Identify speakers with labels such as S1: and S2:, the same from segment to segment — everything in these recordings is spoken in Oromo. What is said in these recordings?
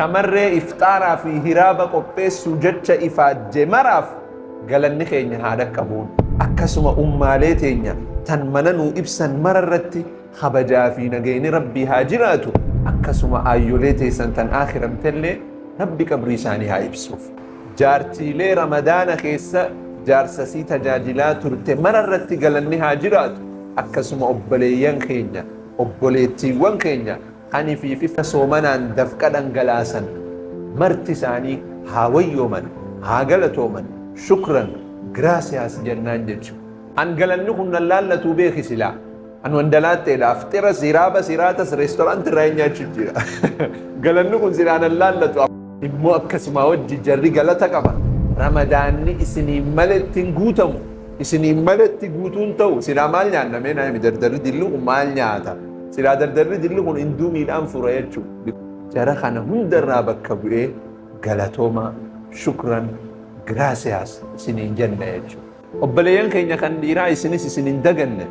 S1: Shamarree iftaaraa fi hiraaba qopheessuu jecha ifaajje maraaf galanni keenya haa dhaqqabuun. Akkasuma ummaalee teenya tan mana nuu ibsan mararratti kabajaa fi nageenyi Rabbii haa jiraatu. Akkasuma aayyolee teessan tan akhiramtellee Rabbi qabrii isaanii haa ibsuuf. Jaartiilee Ramadaana keessa jaarsasii tajaajilaa turte mararratti galanni haa jiraatu. Akkasuma obboleeyyan keenya, obboleettiiwwan keenya ani fi fifa soomanaan dafqa dhangalaasan marti isaanii haa wayyooman, haa galatooman, shukran, gracias jennaan jechuudha. An galanni kun nan laallatuu beeki silaa. An wandalaatteedha. Aftira siraaba siraatas reestooraantii irraa hin nyaachuu jira. Galanni kun silaa nan laallatu. Immoo akkasuma wajji jarri galata qaba. Ramadaanni isiniin maletti hin guutamu. Isiniin maletti guutuun ta'u silaa maal nyaanna mee naa himi dardarri dilli kun maal nyaata? Silaa dardarri dilli kun induumiidhaan fura jechuudha. Jara kana hundarraa bakka bu'ee galatooma, shukran, gracias isiniin jenna jechuudha. Obboleeyyan keenya kan dhiiraa isinis isin hin daganne.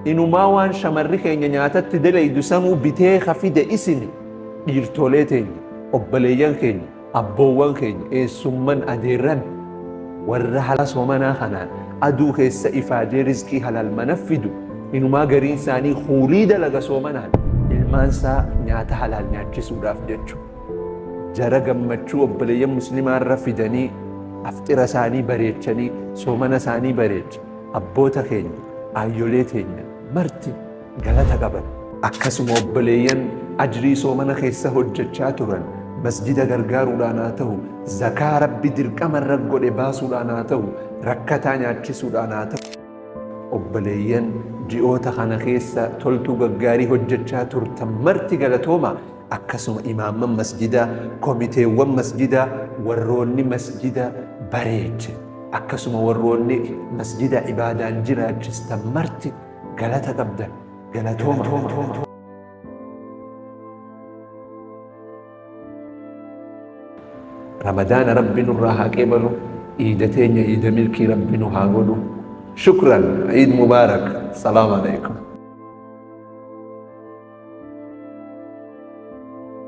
S1: Inumaa waan shamarri keenya nyaatatti dalaydu sanuu bitee ka fide isini dhiirtolee teenya, obboleeyyan keenya, abboowwan keenya, eessumman adeerran warra haala soomanaa kanaan aduu keessa ifaajee rizqii halal mana fidu inumaa gariin isaanii huulii dalaga soomanaan ilmaan isaa nyaata halaal nyaachisuudhaaf jechuudha. Jara gammachuu obboleeyyan muslimaa irra fidanii aftira isaanii bareechanii soomana isaanii bareecha abboota keenya aayyolee teenya marti galata qaban. Akkasuma obboleeyyan ajrii soomana keessa hojjechaa turan masjida gargaaruudhaan haa ta'u, zakaa Rabbi dirqama irra godhe baasuudhaan haa ta'u, rakkataa nyaachisuudhaan haa ta'u. Obboleeyyan ji'oota kana keessa toltuu gaggaarii hojjechaa turtan marti galatooma. Akkasuma imaamman masjidaa, komiteewwan masjidaa, warroonni masjida bareeche, akkasuma warroonni masjida ibaadaan jiraachistan marti galata qabdan galatooma. Ramadaana Rabbi nurraa haa qeebalu, iida teenya iida milkii Rabbi nu haa godhu. Shukran, Eid Mubarak. Salaamu alaikum.